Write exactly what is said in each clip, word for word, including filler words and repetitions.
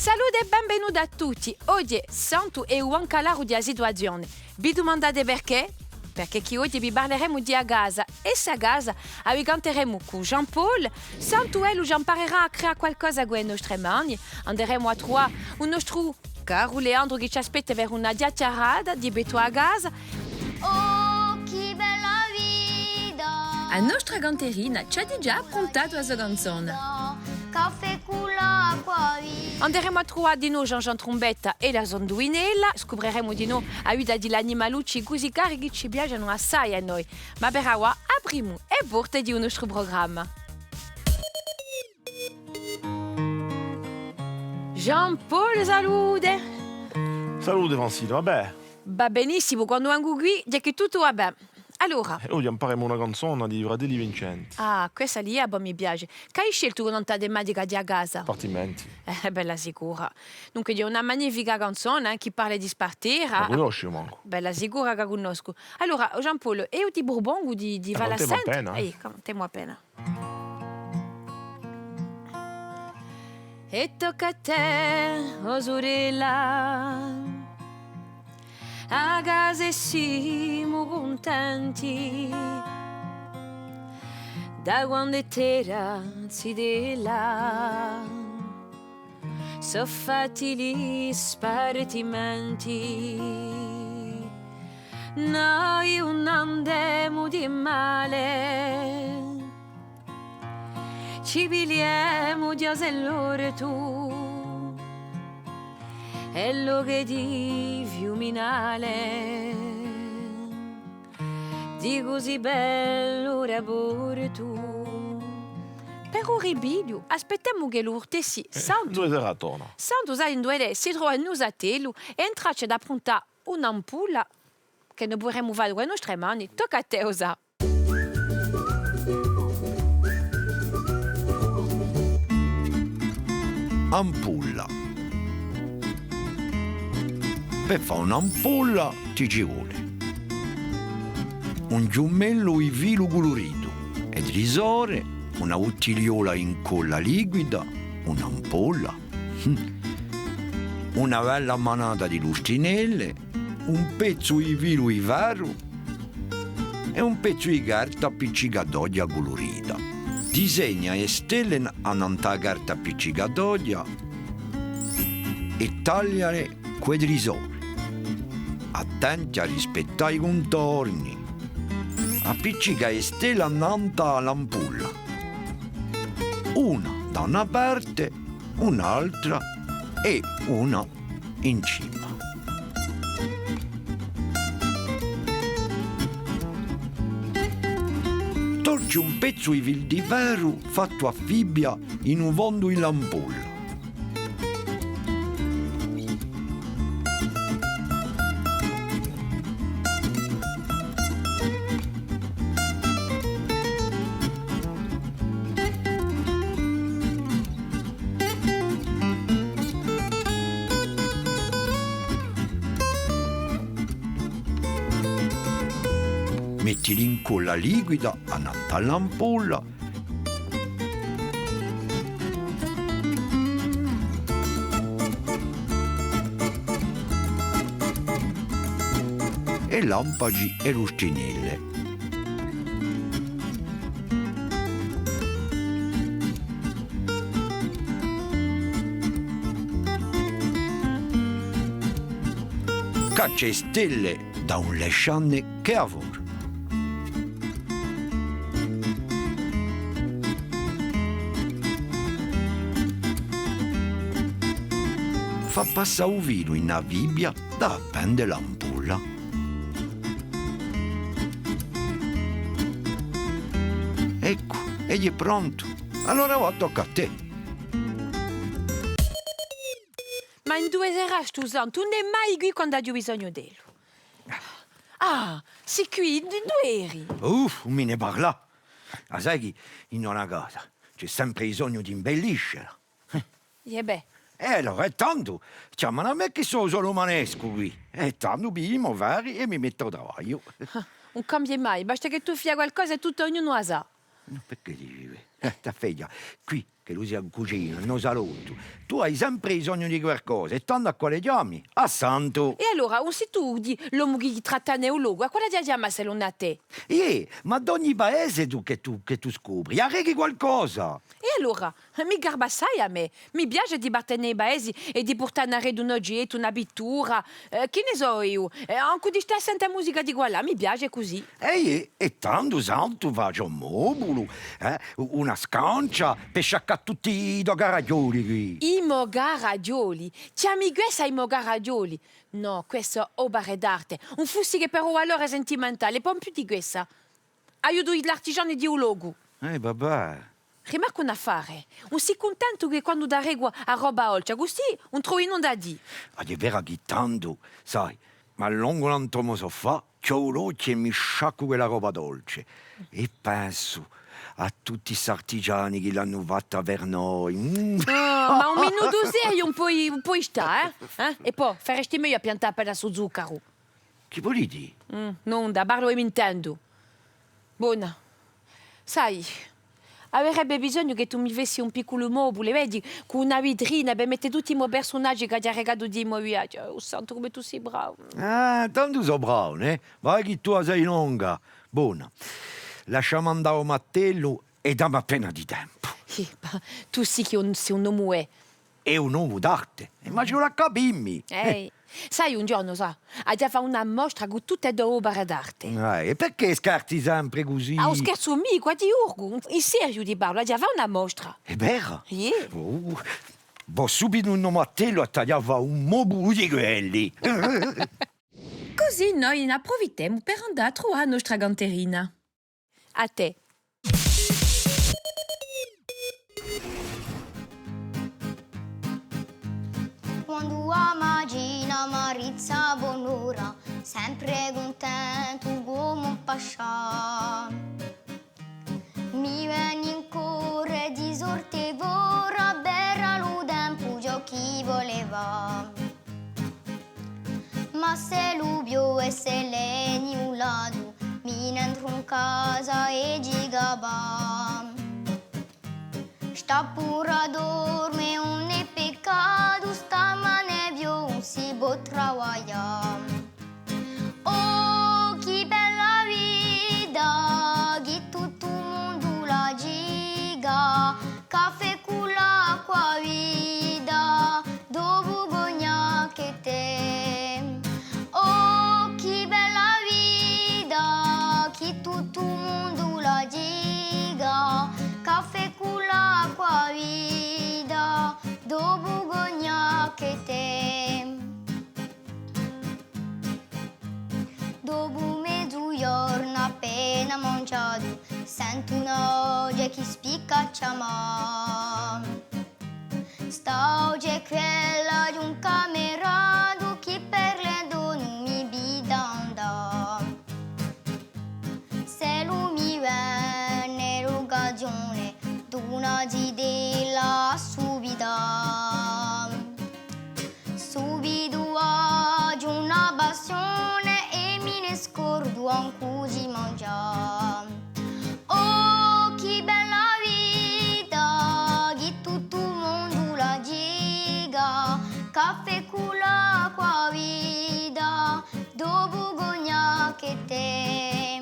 Salute è benvenuti à tutti! Oghje Santu hè u bancalaru di a situazione. Vi dumandate perchè? Perchè chì oghje vi parleremu di a casa, è sta casa a vi canteremu cù Jean-Paul. Santu ellu ci amparerà à creà qualcosa cù e nostre mani. Anderemu à truvà u nostru caru Leandru chì ci aspetta per una chjachjarata di pettu à a casa. Oh, chì bella vita! A nostra canterina ci hà digià appruntatu a so canzona. Caffè cù l'acqua viva. Anderemu à truvà dinò Jean-Jean Trumbetta è la so induvinella, scupreremu dinò a vita di l'animalucci cusì cari chì ci piacenu assai à noi. Ma per avà aprimu e porte di u nostru prugramma. Jean-Paul, salute! Salute Francine, và bè? Và benissimu, quandu vengu quì, dicu chì tuttu và bè. Allora. Eh, oghje amparemu una canzona di i Fratelli Vincenti. Ah, questa lì, ah, bò, mi piace. Ch'hai sceltu cù tanta tematica di a casa? Partimenti. Eh, bella sicura. Dunque, hè una magnifica canzona, eh, chì parla di spartera. A cunnosci mancu? Bella sicura chì a cunnoscu. Allora, Jean-Paul, eiu ti prupongu di, di falla sente. Eh, cantemu appena. Eh, cantemu appena. È tocca à tè, o surella, a casa è simu cuntenti, da quand'è t'era zitella, sò fatti li spartimenti, noi ùn andemu di male. Ci pigliemu Ghjasè l'ortu è l'oche di Fiuminale, di cusì bellu raportu. Per u ripigliu, aspettemu ch'ellu vultessi Santu. Induve serà torna? Santu, sai induve hè, si trova in u so attellu è hè in traccia d'appruntà un'ampulla chì no puderemu fà cù e nostre mani. Tocca à tè, o Sà. Ampulla. Per fà un'ampulla ti ci vole un ghjumellu di filu culuritu, e trisore, una buttigliola in colla liquida, un'ampulla, una bella manata di lustrinelle, un pezzu di filu di ferru è un pezzu di carta appiccicatoghja culurita. Disegna e stelle annant'à a carta appiccicatoghja è tagliale cù e trisore. Attenti à rispettà i cuntorni. Appiccica e stelle annant'à l'ampulla. Una da una parte, un'altra è una in cima. Torci un pezzu di fil di ferru fattu à fibbia in u fondu di l'ampulla. Mettili in colla liquida annant'à l'ampulla è lampaci e lustrinelle. Caccia e stelle da un lescianne chì hè à fora. Fà passà u filu in a fibbia da appende l'ampulla. Eccu, è hè prontu. Allora avà tocca à tè. Ma induve serà stu Santu? Ùn hè mai quì quand'aghju bisognu d'ellu. Ah, sì quì, induve eri? Uff, ùn mi ne parlà. A sai chì in una casa ci hè sempre bisognu d'imbelliscela. Iè bè. È allora, è tandu, chjamanu à mè chì sò u solu manescu quì. È tandu pigliu i mo affari è mi mettu à travagliu. Ah, ùn cambia mai, basta chì tù fai qualcosa è tuttu ognunu a sà. Ma perchè dici, eh, tè figlia, quì ch'ellu sia in cucina, in u salottu, tù ai sempre bisognu di qualcosa, è tandu à quale chjami? À Santu! È allora, ùn sì tù l'omu chì tratta in u locu, à quale aghju à chjamà s'ellu ùn à tè? Iè, ma d'ogni paese tù chì tù, chì tù scopri, arrechi qualcosa! È allora, mi garba assai à mè. Mi piace di parte in i paesi è di purtà in arretu un ogettu, una pittura, eh, chì ne sò eiu, eh, ancu di stà à sente a musica di quallà, mi piace cusì. È iè, è tandu Santu face un mobulu, eh, una scancia, per sciaccà tutti i to caraghjoli quì. I mo caraghjoli? Chjami quessa i mo caraghjoli? Nò, quessa hè opera d'arte. Ùn fussi chè per u valore sentimentale, po più di quessa. Aiutu l'artigiani di u locu. Eh, vabbè. Rimarca un affare. Ùn sì cuntentu chè quandu t'arrecu a roba dolce, cusì ùn trovi nunda à dì. Ma hè vera chì tandu, sai, m'allongu nant'à u mo sofà, chjodu l'ochji è mi sciaccu quella roba dolce. È pensu à tutti st'artigiani chì l'anu fatta per noi. Mm. Ah, ma un minutu seriu ùn poi, ùn poi stà, eh? Eh? È po, faresti megliu à piantà appena stu zuccaru. Chì voli dì? Mm, nunda, parlu è m'intendu. Bona. Sai, averebbe bisognu chì tù mi fessi un picculu mobule, vedi, cù una vitrina per mette tutti i mo persunaghji ch'aghju arrecatu di i mo viaghji. Oh, Santu, cum'è tù sì bravu. Ah, tandu sò bravu, nè? Vai chì tù a sai longa. Bona. Lasciami andà à u mattellu è dammi appena di tempu. Iè, ma tù sì chì un, sì un omu, eh, Hè un omu d'arte, è ma ci vole à capimmi. Eh, sai, un ghjornu, sà, aghju da fà una mostra cù tutte e to opere d'arte. Eh, è perchè scherzi sempre cusì? Ah, ùn scherzu micca, ti ghjurgu, in seriu ti parlu, aghju da fà una mostra. Hè vera? Iè. Oh, vò subitu in u mattellu à taglià à fà un mobulu di quelli. Cusì noi n'apprufittemu per andà à truvà a nostra canterina. À tè. Quandu a matina m'arrizzu à bon'ora, sempre cuntentu cum'è un pascià, mi vene in core di sorte fora, per lu tempu ciò chì voleva. Ma s'ellu piove, s'ellu hè niulatu, mi n'entru in casa è ci capu. Stà puru à dorme ùn hè peccatu, stamane piove ùn si pò travaglià. Oh, chì bella vita, chì tuttu u mondu la dica, caffè cù l'acqua vita, dopu cognac è tè. Oh, chì bella vita, chì tuttu u mondu la dica, caffè cù l'acqua vita, dopu cognac è tè. Dopu mezughjornu appena manghjatu, sentu una voce chì spicca à chjamà. Sta voce hè quella d'un cameratu chì per le donne mi vede andà. S'ellu mi vene l'occasione d'una zitella à subità, subitu aghju una passione è mi ne scordu ancu di manghjà. Oh, chì bella vita, chì tuttu u mondu la dica, caffè cù l'acqua vita, dopu cognac è tè.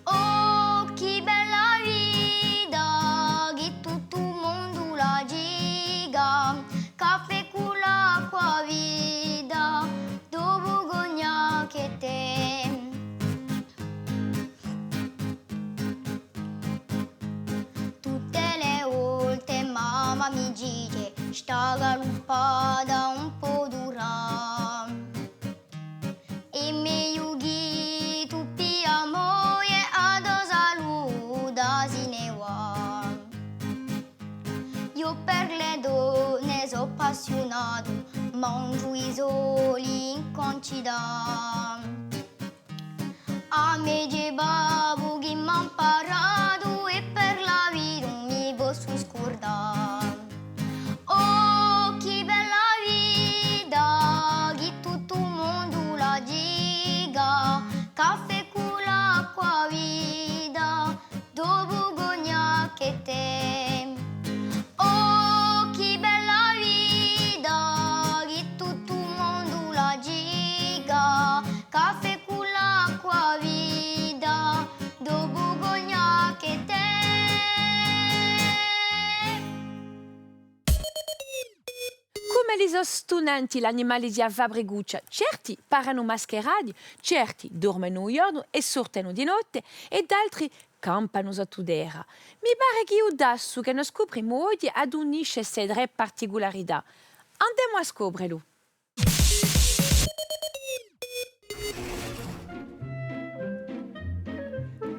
Oh, chì bella vita, chì tuttu u mondu la dica, caffè cù l'acqua vita, dopu cognac è tè. Tutte le volte mamma mi dice: sta galuppata ùn pò durà. Hè megliu chì tù pigli a moglie, a to salute si ne và. Eiu per le donne sò appassiunatu, manghju i soldi in quantità. A mè hè babbu chì m'hà amparatu è per la vita ùn mi possu scurdà. Oh, chì bella vita, chì tuttu u mondu la dica, caffè cù l'acqua vita, dopu cognac è tè. Li sò stunanti l'animali di a Fabricuccia, certi parenu mascherati, certi dormenu u ghjornu è sortenu di notte, è d'altri campanu sottu terra. Mi pare chì u tassu chì no scuprimu oghje adunisce ste trè particularità. Andemu à scoprelu.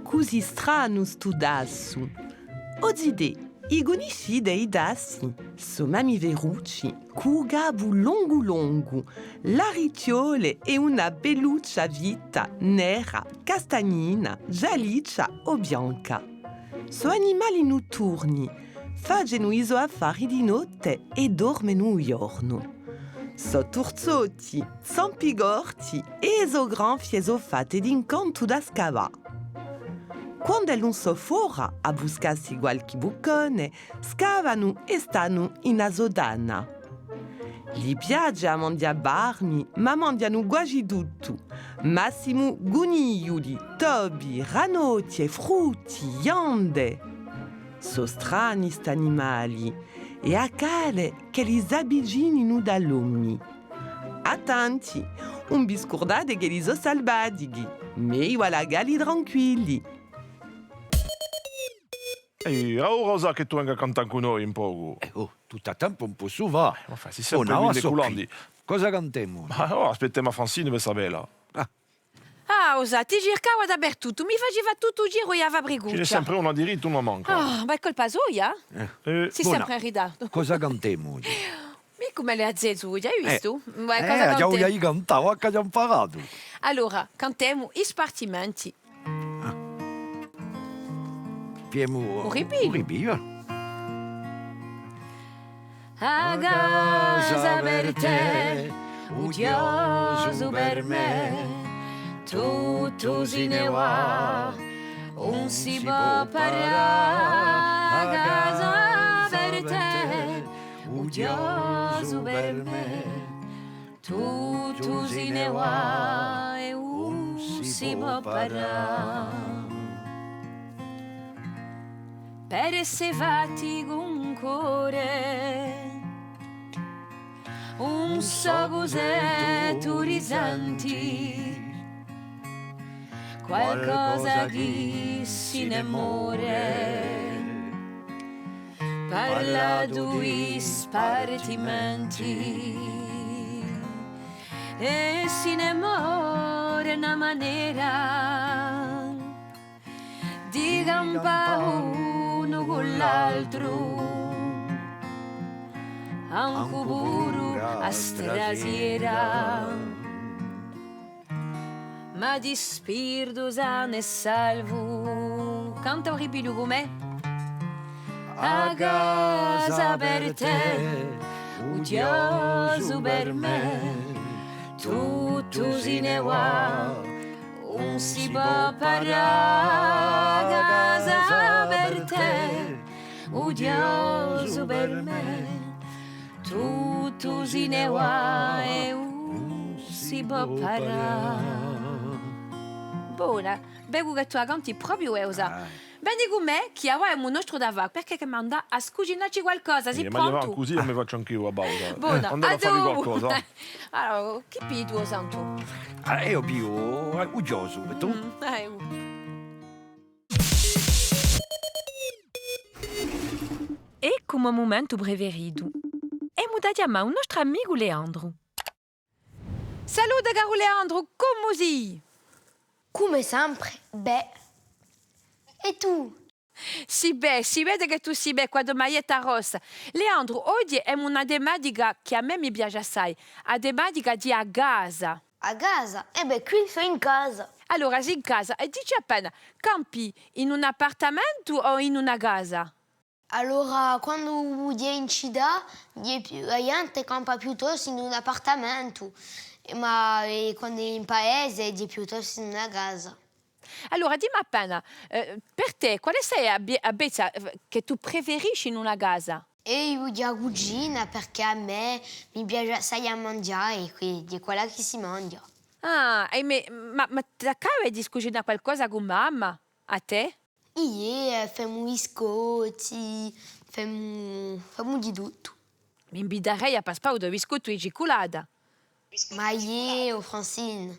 Cusì stranu stu tassu. O zitè, i cunniscite i tassi? Sò mamiferucci, cù u capu longu longu, l'aricchjole è una pelluccia fitta, nera, castagnina, gialliccia o bianca. Sò animali nutturni, facenu i so affari di notte è dormenu u ghjornu. Sò turzotti, zampi corti è e so granfie sò fatte d'incantu da scavà. Quand'elli ùn sò fora à buscassi qualchì buccone, scavanu è stanu in a so tana. Li piace à manghjà parmi, ma manghjanu guasi tuttu. Massimu cunigliuli, topi, ranochje, frutti, ghjande. Sò strani st'animali, è accade ch'elli s'avvicininu da l'omi. Attenti, ùn vi scurdate ch'elli sò salvatichi, megliu à lacalli tranquilli. Ehi, Rosa, chì tù venga à cantà cù noi un pocu. Eh, oh, tuttu à tempu ùn possu fà. Eh, ma fà, sì sempre quindi culandi. Cosa cantemu? Ma ora aspettemu à Francine per sapella. Ah. Ah, o sà, ti circava dapertuttu, mi faciva tuttu u giru di a Fabricuccia. Ci n'hè sempre una diritta, una manca. Ah, ma hè colpa soia? Eh. Sì sempre in ritardu. Cosa cantemu oghje? Mì cum'ella hè azzezuta, hai vistu? Uè, cosa cantemu? Cantà, và chì aghju imparatu. Allora, cantemu i spartimenti. Ah. Piemu u ripigliu. U ripigliu, eh. A casa per tè, u chjosu per mè, tuttu si ne và, ùn si pò parlà. A casa per tè, u chjosu per mè, tuttu si ne và è ùn si pò parlà. Per esse fatti cù un core, ùn sò cus'è tù risenti, qualcosa chì si ne more. Parlatu i spartimenti è si ne more una manera di campà unu cù l'altru, ancu puru a strasiera. Ma di spirtu sanu è salvu. Canta u ripigliu cù mè. A casa per tè, u chjosu per mè, tuttu si ne và, ùn si pò parlà. A casa per tè, u chjosu per mè, tuttu si ne và è ùn si pò parlà. Bona, vecu chì tù a canti propiu, Eusa. Ah. Veni cù mè, chì avà emu u nostru da fà, perchè chì emu da andà à scucinacci qualcosa, sì prontu? Cusì mi facciu anch'eiu a pausa. Bona, andemu à fà qualcosa. Allora, chì pigli tù, o Santu? Ah, eiu pigliu, eh, u chjosu, è tù? Mm, eh, u- Eccu u mo mumentu preferitu. Emu da chjamà u nostru amicu Leandru. Salute, caru Leandru, cumu sì? Cum'è sempre, bè. È tù? Sì bè, si vede chì tù sì bè, cù a to maglietta rossa. Leandru, oghje emu una tematica chì à mè mi piace assai, a tematica di a casa. A casa? È bè, quì sò in casa. Allora, sì in casa, è dicci appena, campi in un appartamentu o in una casa? Allora, quandu ghjè in cità, ghjè più, a ghjente campa piuttostu in un appartamentu, è ma, è quandu hè in paese, ghjè piuttostu in una casa. Allora, dimmi appena, eh, per tè, quale hè a be-, a bezza, eh, chì tù preferisci in una casa? Eiu dicu a cucina, perchè à mè mi piace assai à manghjà, è quindi hè quella chì si manghja. Ah, è me-, ma, ma t'accade di cucinà qualcosa cù mamma, à tè? Iè, eh, femu i biscotti, femu, femu di tuttu. Mi invitarei à paspà u to biscottu di cicculata. Ma iè, o Francine.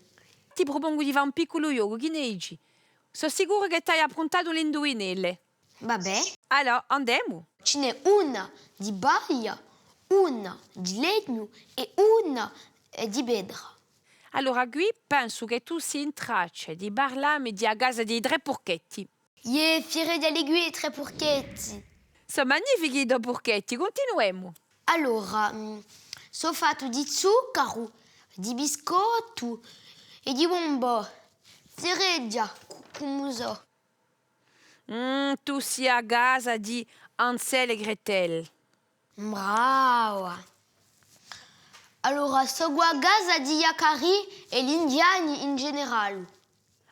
Ti prupongu di fà un picculu ghjocu, chì ne dici? Sò sicuru chì t'ai appruntatu l'induvinelle. Vabbè. Allora, andemu. Ci n'hè una di paglia, una di legnu è una, eh, di petra. Allora, quì pensu chì tù sì in traccia di parlà mi di a casa di i trè purchetti. Iè, fideghja, quì i trè purchetti. Sò magnifichi i to purchetti, cuntinuemu. Allora, mm, sò fattu di zuccaru, di biscottu è di bumbò. Fideghja, cu-, cumu sò. Mm, tù sì a casa di Hansel è Gretel. Brava! Allora, sò a casa di Yakari è l'indiani in generale.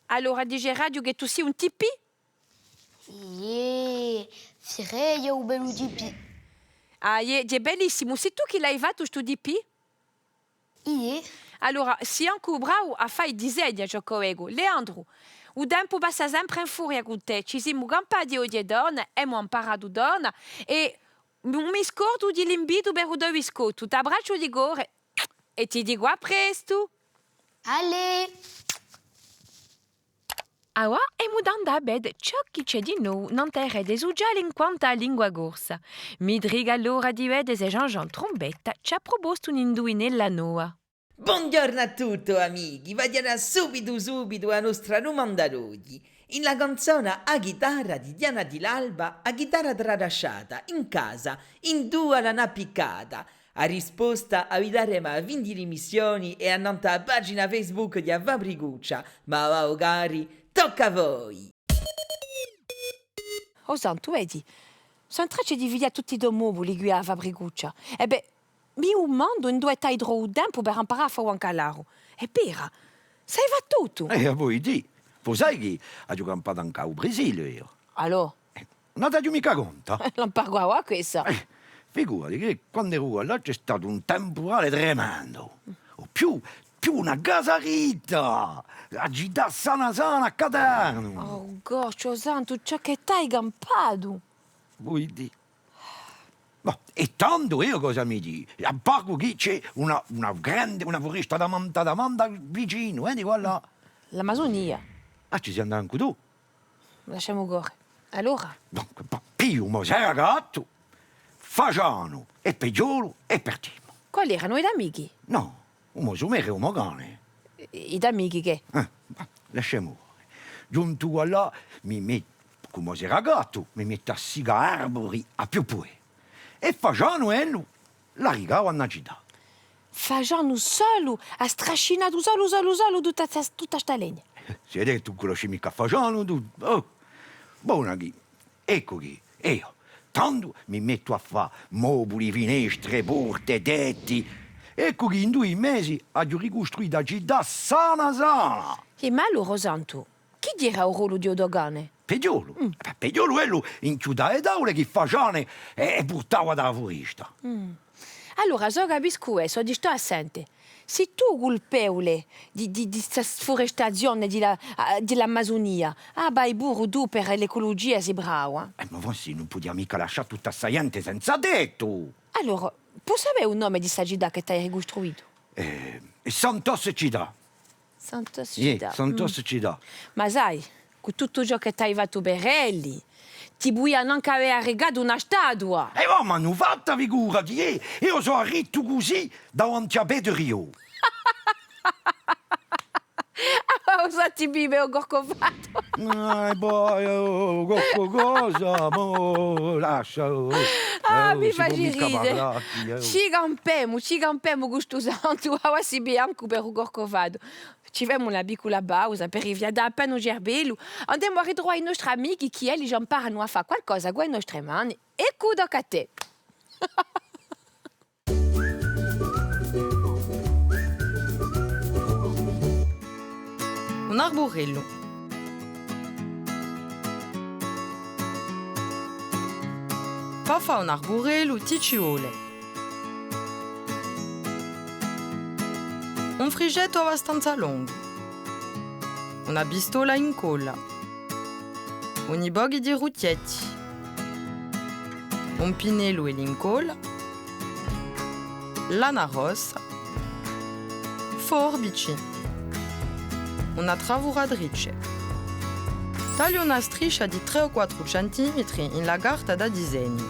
Allora diceraghju chì tù sì un tipì? Iè, fideghja u bellu tipì. Ah, iè, hè bellissimu. Sì tù chì l'hai fattu stu tipì? Iè. Allora, sì ancu bravu à fà i disegni, ciò ch'o vecu. Leandru, u tempu passa sempre in furia cù tè. Ci simu campati oghje torna, emu amparatu torna, è ùn mi scordu di l'invitu per u to biscottu. T'abbracciu di core è ti dicu à prestu! Allez! Avà emu da andà à vede ciò chì ci hè di novu nant'à e rete suciale in quant'à a lingua corsa. Mi trica allora di vede s'è Jean-Jean Trumbetta ci hà prupostu un'induvinella nova. Bonghjornu à tutti, amichi! V'aghju da dà subitu subitu a nostra dumanda d'oghji. In la canzona A ghitarra di Diana Di l'Alba, a ghitarra tralasciata, in casa, induva l'anu appiccata? A risposta a vi daremu à a fine di l'emissioni è annant'à a pagina Facebook di a Fabricuccia, ma avà, o cari, tocca à voi! O Santu, vedi, sò in traccia di fighjà tutti i to mobuli quì à a Fabricuccia. È bè, mi dumandu induve t'ai trovu u tempu per amparà à fà u bancalaru. Hè vera, sai fà tuttu! Eh, a poi dì, po sai chì aghju campatu ancu à u Brasile, eiu. Allora? Eh, ùn a t'aghju micca conta? L'amparu avà quessa. Eh, figurati chì quand'eru quallà ci hè statu un tampurale tremendu. O più, più una casarita! A cità sana sana à caternu! Oh, Ghjorghju Santu, ciò chì t'ai campatu! Poi dì. Bò, è tandu eiu cosa mi dì? Amparu chì ci hè una, una grande, una furesta tamanta, tamanta vicinu, eh, di quallà. L'Amazunia. Ah, ci sì andatu ancu tù? Lasciemu corre. Allora? Dunque, po-, pigliu u mo seragattu, Fasgianu è Peghjolu è partimu. Quali eranu, i to amichi? Nò, u mo sumere è u mo cane. I, i to amichi chì? Eh, lasciemu corre. Ghjuntu quallà, mi met-, cù u mo seragattu, mi mettu à sigà arburi à più pudè. È Fasgianu, ellu, l'arricava in a cità. Fasgianu solu, hà strascinatu solu, solu, solu tutta sta, tutta sta legna. Sì, è tù cunnosci micca à Fasgianu, tù? Oh. Bona chì, eccu chì, eiu, tandu mi mettu à fà mobuli, finestre, porte, tetti. Eccu chì in dui mesi aghju ricustruitu a cità sana sana! È ma allora, o Santu, chì era u rollu di u to cane? Peghjolu. Mm. Eh, Peghjolu, ellu inchjudava e taule chì Fasgianu e, e purtava da a furesta. Mm. Allora, s'o capiscu bè, sò di stà à sente. Sì tù u culpevule di, di, di sta sfurestazione di la, ah, di l'Amazunia, ah, vai puru tù per l'eculugia, sì brava. Eh, ma forse ùn pudia micca lascià tutta sta ghjente senza tettu. Allora, pò sapè u nome di sta cità chì t'ai ricustruitu? Eh, Santos Cità. Santos Cità. Iè, Santos Cità. Ma sai, cù tuttu ciò chì t'ai fattu per elli, ti pudianu ancu avè arricatu una statua! È và, m'anu fatta, figurati, eh! Eiu sò arrittu cusì davanti à Petru Riu. Ah, o Santu, mi, u Corcovado! Eh, poi, oh, Corco cosa, mo, lascia, oh. Ah, eh, mi faci ride. Ci campemu, ci campemu cù stu Santu, avà sì biancu per u Corcovado. Ci femu una piccula pausa per rifiatà appena u cerbellu. Andemu à ritruvà i nostri amichi chì elli ci amparanu à fà qualcosa cù e nostre mani. Eccu, tocca à tè. Un arburellu. Pà fà un arburellu ti ci vole un frisgettu abbastanza longu, una pistola in colla, uni pochi di ruchjetti, un pinnellu è l'incolla, lana rossa, forbici, una travuratrice. Taglia una striscia di trè o quattru centimetri in la carta da disegnu.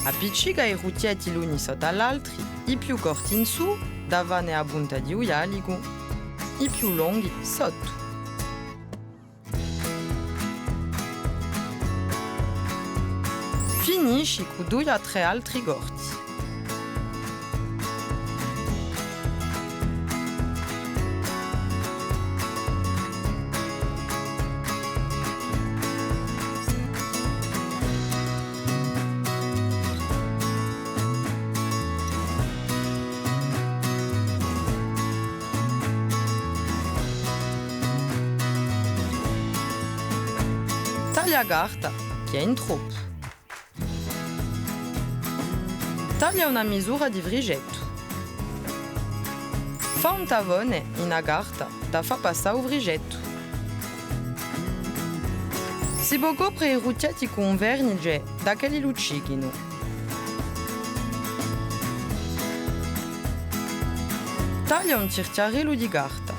Appiccica i rughjetti l'uni sottu à l'altri, i più corti in sù, da fà ne a punta di u ghjallicu, i più longhi sottu. Finisci cù dui o trè altri corti. Taglia a carta, chì hè in troppu. Taglia una misura di frigettu. Fà un tavone in a carta da fà passà u frigettu. Si pò copre i rughjetti cù un vernice da ch'elli luccichinu. Taglia un chjirchjarellu di carta.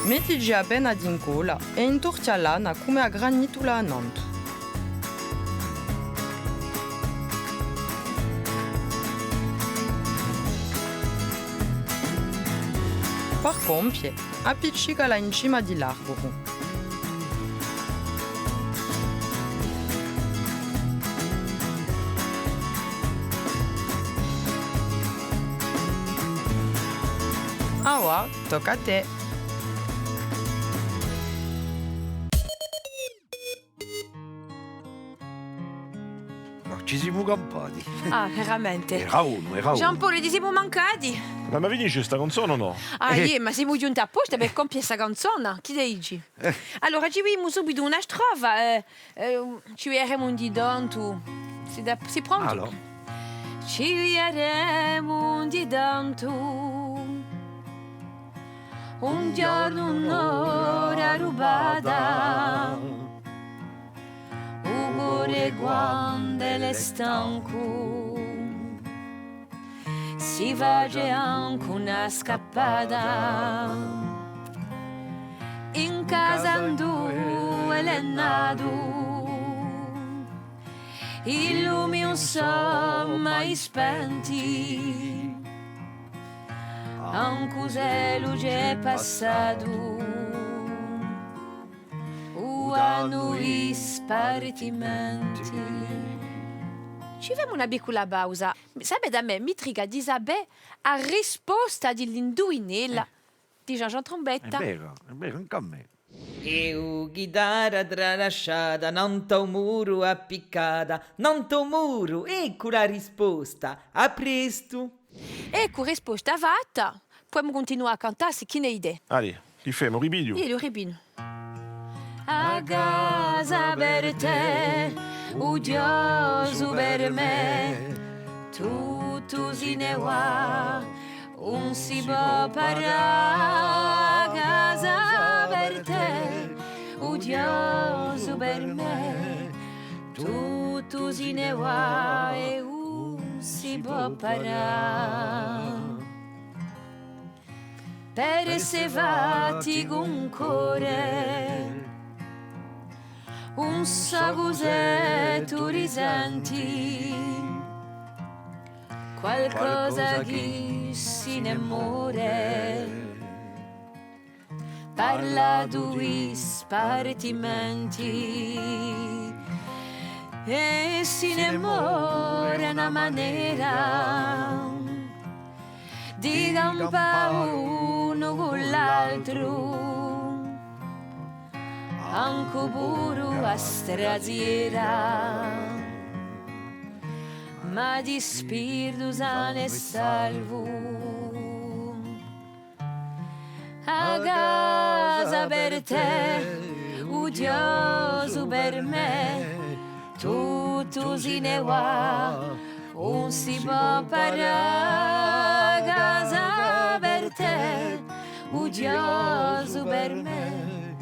Mettici appena d'incolla è intorchja a lana cum'è a granitula à nantu. Par compie, appiccicala in cima di l'arburu. Avà, tocca à tè. Ma ci simu campati. Ah, veramente. Era unu, era unu. Jean-Paul, ti simu mancati? Ma, ma finisce sta canzona o nò? Ah, eh, iè, ma simu ghjunti apposta per compie sta canzona. Chì ne dici? Eh. Allora, ci vidimu subitu una strofa, eh, eh, ci videremu un dì tantu. Sì da-, sì prontu? Allora. Ci videremu un dì tantu. Un ghjornu, un'ora rubata. U core quand'ellu hè stancu, si face ancu una scappata. In casa induve l'hè natu, i lumi ùn sò mai spenti, ancu s'ellu ci hè passatu u dannu di spartimenti. Ci femu una piccula pausa. Sapete, à mè mi trica di sapè a risposta di l'induvinella di Jean-Jean Trombetta. Hè vera, hè vera, ancu à mè. È u ghitarra tralasciata, nant'à u muru appiccata, nant'à u muru, eccu la risposta, à prestu. Eccu, risposta fatta. Pudemu cuntinuà à cantà, sì, chì ne dite? Allez, li femu, ripigliu. Iè, u ripigliu. A casa per tè, u chjosu per mè, tuttu si ne và, ùn si pò parà. A casa per tè, u chjosu per mè, tuttu si ne và è ùn si pò parà. Per esse fatti cun core, ùn sò cus'è tù risenti, qualcosa chì si ne more. Parlatu di spartimenti è si ne more una manera di campà unu cù l'altru, ancu puru a straziera, ma di spirtu sanu è salvu. A casa per tè, u chjosu per mè, tuttu si ne và, ùn si pò parà. A casa per tè, u chjosu per mè,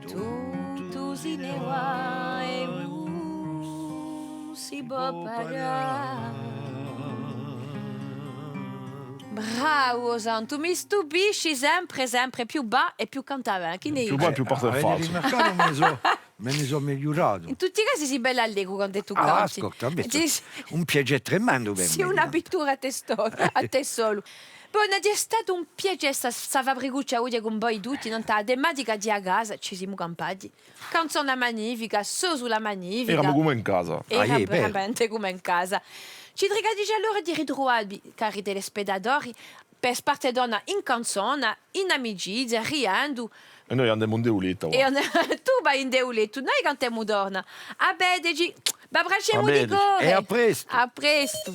tuttu si ne và è ùn Si pò pagà. Bravu, o Santu, mi stupisci sempre, sempre, più và è più canta bè, chì ne dici? Più và è più parte in falsu. Avete rimarcatu, mi ne sò, mi ne sò migliuratu. In tutti i casi sì bellu allegru quandu tù canti. Ah, ascolta, invece, un piacè tremendu per mè. Sì una pittura à tè sto-, à tè solu. Bon, hè statu un piacè sta, sta fabricuccia oghje cun voi tutti, nant'à a tematica di a casa, ci simu campati. Canzona magnifica, sosula magnifica. Eramu cum'è in casa. Era veramente cum'è in casa. Ci trica digià l'ora di ritruvà vi, cari telespettatori, per sparte torna in canzona, in amicizia, ridendu. È noi andemu ind'u lettu. È tù vai ind'u lettu, noi cantemu torna. À vedeci, v'abbracciemu di core. È à prestu. À prestu.